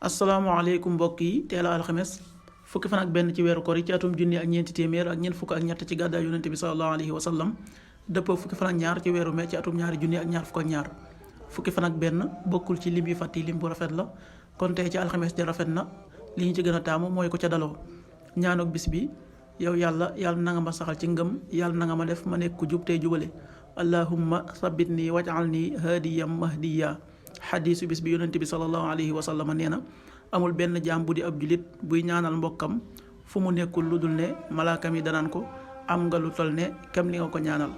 asalaamaaleykum mbokk yi teel a alxames fukki fan ak benn ci weeru kor yi ci atum junni ak ñeenti téeméer ak ñeent fukk ak ñett ci gàddaay yonente bi sallallahu alayhi wa sallam dëppoo fukki fan ak ñaar ci weeru mai ci atum ñaari junni ak ñaar fukk ak ñaar fukki fan ak benn bokkul ci lim yi fàtti lim bu rafet la kon tey ci alxames ja rafet na li ñu ci gën a taamu mooy ko ca daloo ñaanoog bis bi yow yàlla na nga ma saxal ci ngëm yàlla na nga ma def ma nekk ku jub tey jubale allahumma sabbit nii waj'al nii haadiyam mahdiya xadiisu bis bi yonent bi sallallahu alayhi wa sallam nee na amul benn jaam bu di ab julit buy ñaanal mbokkam fu mu nekkul lu dul ne malaaka mi danaan ko am nga lu tol ne kam li nga ko ñaanal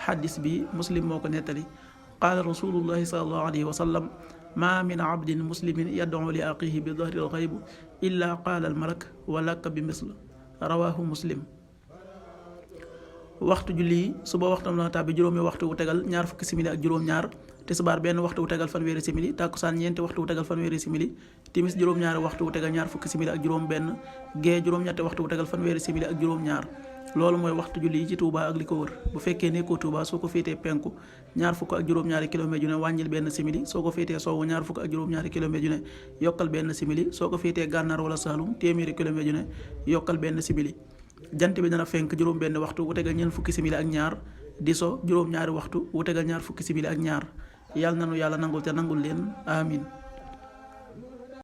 xadis bi muslim moo ko nettali qaala rasulullahi sallallahu alayhi wa sallam ma min abdin muslimin yad'u li aqihi bi dahri al-ghayb illa qaala al malak wa laka bi misl rawahu muslim. waxtu julli suba waxtam la tàbbi juróomi waxtu wu tegal ñaar fukki simili ak juróom-ñaar tisbaar benn waxtu wu tegal fanweeri simili tàkkusaan ñeenti waxtu wu tegal fanweeri simili timis juróom-ñaari waxtu wu tegal ñaar fukki simili ak juróom benn gee juróom-ñetti waxtu wu tegal fanweeri simili ak juróom-ñaar loolu mooy waxtu julli yi ci Touba ak li ko wër bu fekkee nekkoo Touba soo ko féetee penku ñaar fukk ak juróom-ñaari kilomètre ju ne wàññil benn simili soo ko féetee sowwu ñaar fukk ak juróom-ñaari kilomètre ju ne yokkal benn simili soo ko féetee gànnaar wala Saalum téeméeri kilomètre ju ne yokkal benn simili jant bi dana fenk juróom benn waxtu wu tegal ñeent fukki simili ak ñaar di so juróom-ñaari waxtu wu tegal ñaar fukki simili ak ñaar yàlla nanu yàlla nangul te nangul leen amin